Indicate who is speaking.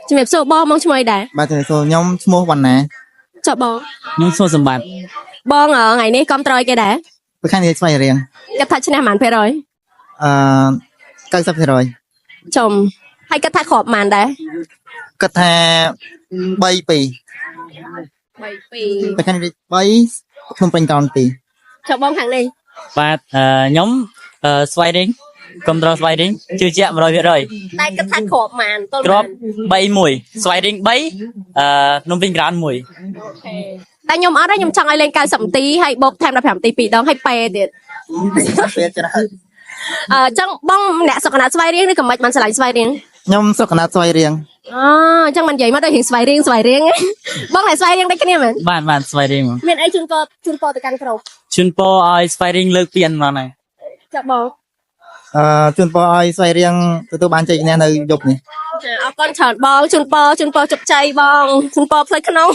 Speaker 1: ជំរាបសួរបងមកឈ្មោះអីដែរ?
Speaker 2: បាទជំរាបសួរខ្ញុំឈ្មោះវណ្ណា
Speaker 1: ចុះបង?
Speaker 3: ខ្ញុំឈ្មោះសម្បត្តិ។
Speaker 1: បងថ្ងៃនេះគ្រប់ត្រយគេដែរ?
Speaker 2: ប្រខាងនេះស្វ័យរៀង។
Speaker 1: គិតថាឈ្នះប៉ុន្មានភាគរយ?
Speaker 2: 90%។
Speaker 1: ចំហើយគិតថាគ្រាប់ប៉ុន្មានដែរ?
Speaker 2: គាត់ថា3 2។
Speaker 1: 3 2។
Speaker 2: ប្រខាងនេះ3ភ្នំពេញក្រោន2។
Speaker 1: ចុះបងខាងនេះ?
Speaker 3: បាទខ្ញុំស្វ័យរៀងគ្រប់ត្រស្វ័យរៀងជឿជាក់100%។
Speaker 1: តែគិតថាគ្រាប់ប៉ុន្មានទល់?
Speaker 3: គ្រាប់3 1ស្វ័យរៀង3ភ្នំពេញក្រោន1។
Speaker 1: តែខ្ញុំអត់ទេខ្ញុំចង់ឲ្យលេង90នាទីហើយបូកថែម15នាទី2ដងហើយប៉េទៀត
Speaker 2: ពេលច្រើន។
Speaker 1: អឺចឹងបងអ្នកសុកណាត់ស្វាយរៀងឬក៏មិនបានឆ្លាញ់ស្វាយរៀង?
Speaker 2: ខ្ញុំសុកណាត់ស្វ័យរៀង។
Speaker 1: អូអញ្ចឹងមិននិយាយមកដូចរៀងស្វាយរៀងស្វាយរៀងបងអ្នកស្វាយរៀងដូចគ្នាមែន?
Speaker 3: បាទបាទស្វ័យរៀងហ្មង។
Speaker 1: មានអីជូនពរជូនពរទៅកាន់ក្រុម?
Speaker 3: ជូនពរឲ្យស្វ័យរៀងលើកពានមកណា។
Speaker 1: ចាបង?
Speaker 2: ជូនពរឲ្យស្វ័យរៀងទទួលបានជ័យជំនះនៅយប់នេះ។
Speaker 1: ចាអរគុណច្រើនបងជូនពរជូនពរជោគជ័យបងជូនពរផ្លូវក្នុង។